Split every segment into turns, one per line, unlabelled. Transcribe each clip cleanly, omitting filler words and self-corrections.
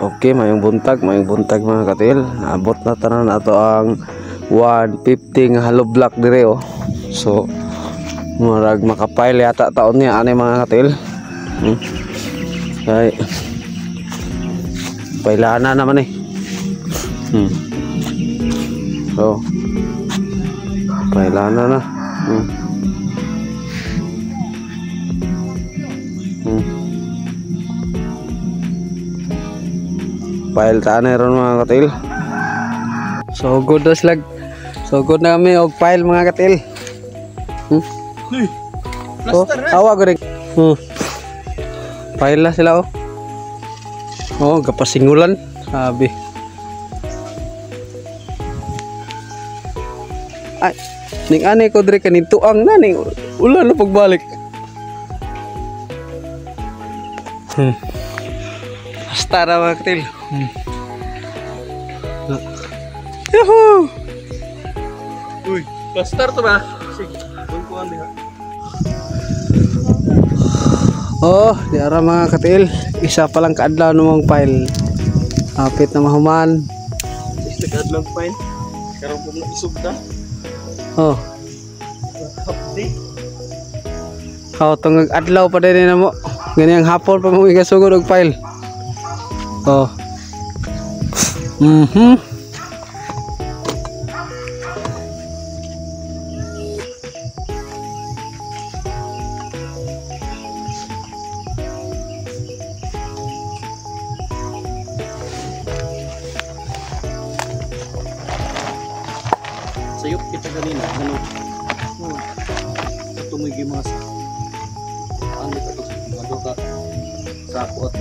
Okay, mayong buntag mga katil. Naabot na tanan ato ang 150 nga hollow block dire oh. So murag makapile yata taon niya ani mga katil. Kay pailana naman eh. So pailana na. Pile ta na ron mga katil. So good na sila. So good na kami og pile mga katil. Oh, awa gud. Pile na sila oh. Oh, gapasingulan, sabi. Ay, ning ani ko diri kaning tuang na ning ulan na pagbalik. Basta na mga katil. Yahoo!
Uy, plaster to ba? Sige, kuan diha.
Oh, di ara mga katil. Isa pa lang kaadlaw namang file. Hapit na mahuman.
Isa kaadlaw file. Karon po na isugda.
Oh.
Update.
Oh, tungag adlaw pa din na mo. Ganyang hapon pa mo igasugod og file. Oh.
Sayop kita kanina, ano? Ito may gimasa. Ano ito? Ano ka? Sako ato.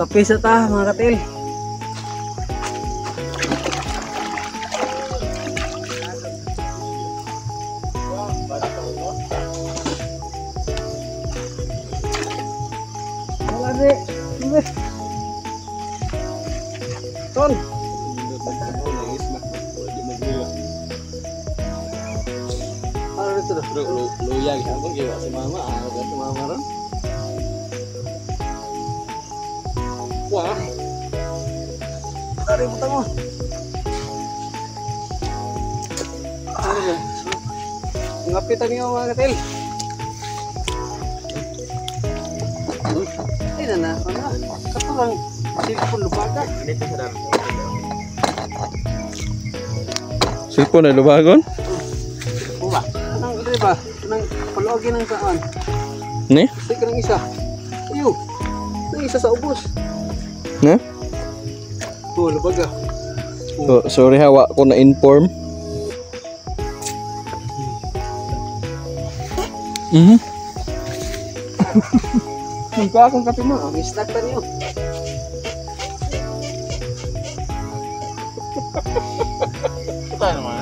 Tapis ta mga katil. Wala di. Ton. Ano dito?
Luya gihapon kay si mama, ah, si mama ron. Wah.
Tarik butang mo. Ngapitan niyo mga katil. Ay na na, ano? Kato lang cellphone lubaga.
Cellphone ay lubagon?
Buba. Anong ano ba? Anong paluagin ang saan?
Ni?
Sige ng isa. Ayo. Nang isa sa ubos.
Ne?
Oh, lubaga.
Oh, sorry ha, wa ko na inform.
Ko akong kape mo. Ang snack pa niyo.
Tayo naman.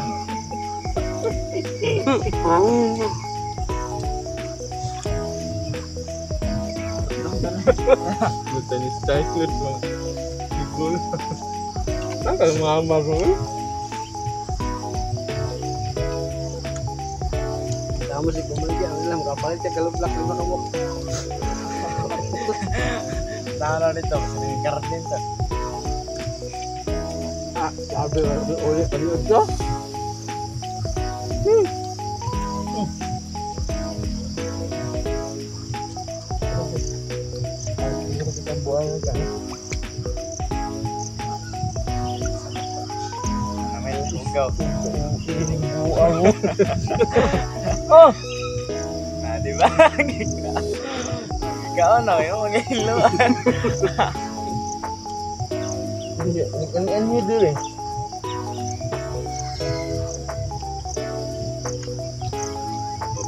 Chinese Chinese mo. Siguro. Saan mama ko?
Tama si Kumalgi, ang ilam kapalit siya kalublak lima ka mo.
Tama nito kasi naging garden to.
Ah, sabi ulit paliod ko.
Ugaw. Oh! Ah, di ba? Ikaw na, yung mga iluan.
Ang ano dili.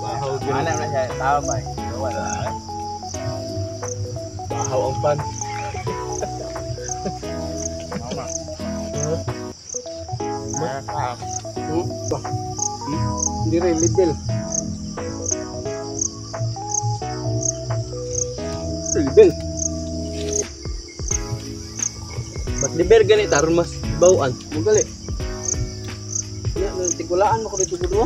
Bahaw. Ano na siya? Tao ba? Wala. Bahaw ang pan. Mama. Ah,
Dire level.
Level. Mas liber ganit aron mas bawaan.
Mugali. Ya, tigulaan mo ko dito gudo.